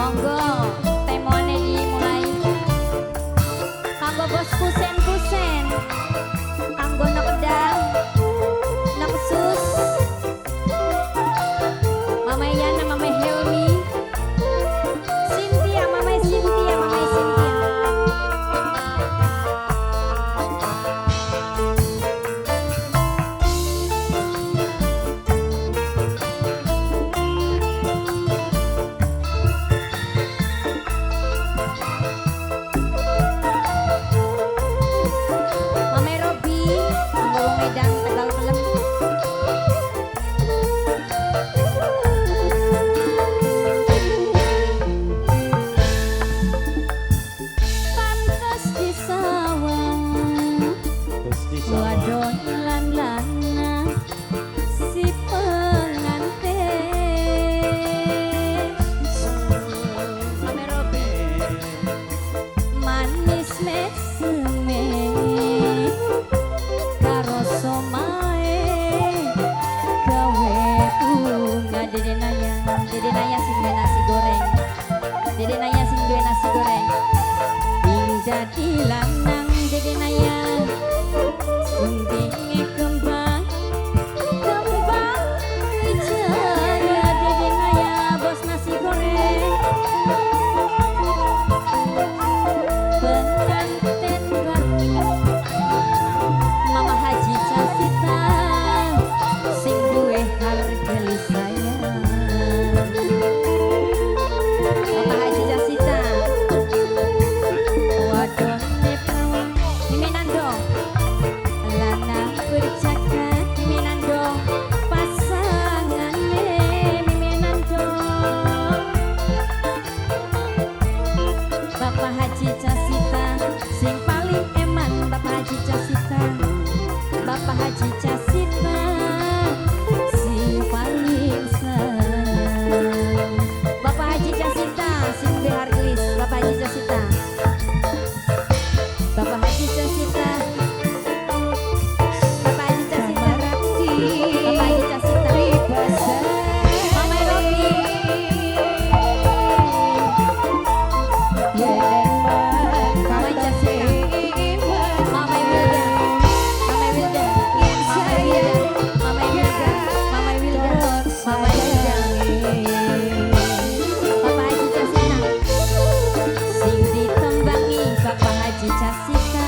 Monggo temone dimulai. Kanggo bos kusen-kusen, kanggo nok kedang, nok sus, Mama Yana, Mama Helmi, Cynthia, Mama Cynthia, Mama Cynthia. Mama Robi, kanggo wong Medan Tegal Pelem. Pantes di sawah, Terus di sawah. wadon lan lanang si pengantin. Mama Robi, manis meseme karo somae gawe bunga. Dede Naya, Dede Naya sing duwe nasi goreng, Dede Naya sing duwe nasi goreng. Ing dadi lanang Dede Naya suntinge kembang kembang wijaya. Dede Naya bos nasi goreng, pengantin baru Mama Haji Casita sing duwe harga sayang. Mama Haji Casita wadone perawan Miminando lanang berjagat Miminando pasangane Miminando. Bapak Haji Casita sing paling eman, Bapak Haji Casita, Bapak Haji Casita sing paling sayang. Bapak Haji Casita sing duwe hargelis, Bapak Haji Casita, Bapak Haji Casita, Bapak Haji Casita, Bapak Haji Casita, Mama Robi, Mama Casita, Mama Wilda, Mama Wilda, Mama Wilda, Mama Wilda, Mama Wilda, Mama Wilda, Bapak Haji Casita, sing ditembangi Bapak Haji Casita,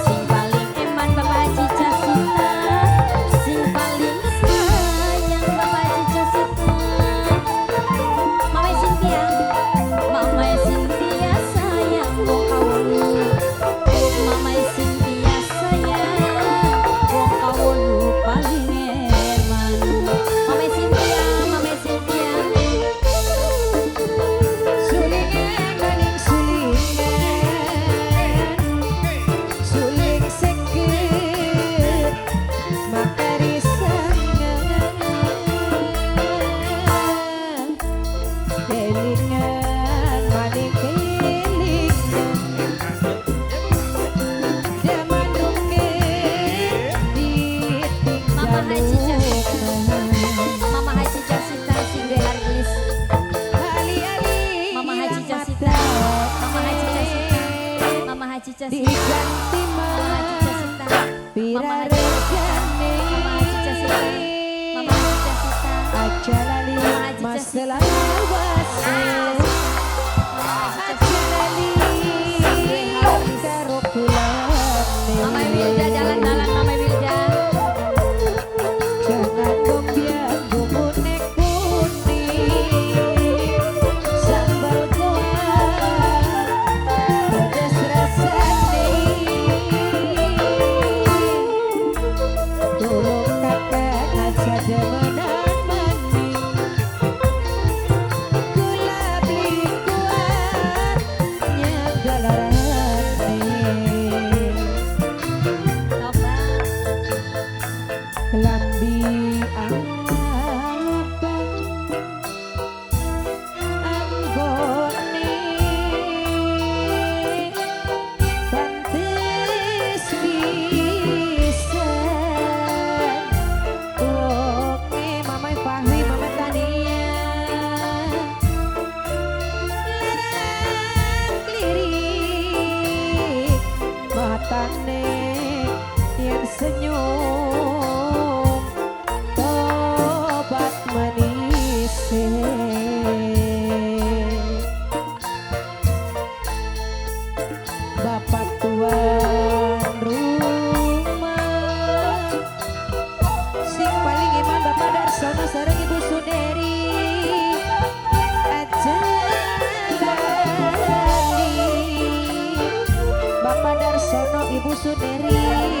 sing paling eman Bapak Haji Casita, sing paling sayang Bapak Haji Casita. Mama Cynthia, Mama Cynthia sayang wong kawulu, Mama Cynthia sayang wong kawulu paling eman. Mama Cynthia, Mama Cynthia. Sulingan maning sulingan, suling seket makari sangan, kelingan maning kelingan, zaman rungkit Mama Haji Casita, ditinggal. Mama Haji Casita sing duwe hargelis. Ali-ali Mama Haji irang Casita, Mama Haji Casita, Mama Haji Casita, diganti Mama Haji mah Casita, pira Mama Haji regane. Mama Haji Casita, Mama Haji Casita, Aja lali Mama Haji mas Casita, selawase, Mama Haji aja Casita, lali sing duwe hargelis. karo kulane. Mama Wilda jalan-jalan Mama Wilda. Jangan gombyang gumonek kuning, sambal kuah pedes rasane. Tolong kakak aja demenan maning, gula beli kuat nyagalarane. Tobat. Kelambi abang anggone pantes pisan wonge. Sono Ibu Suneri.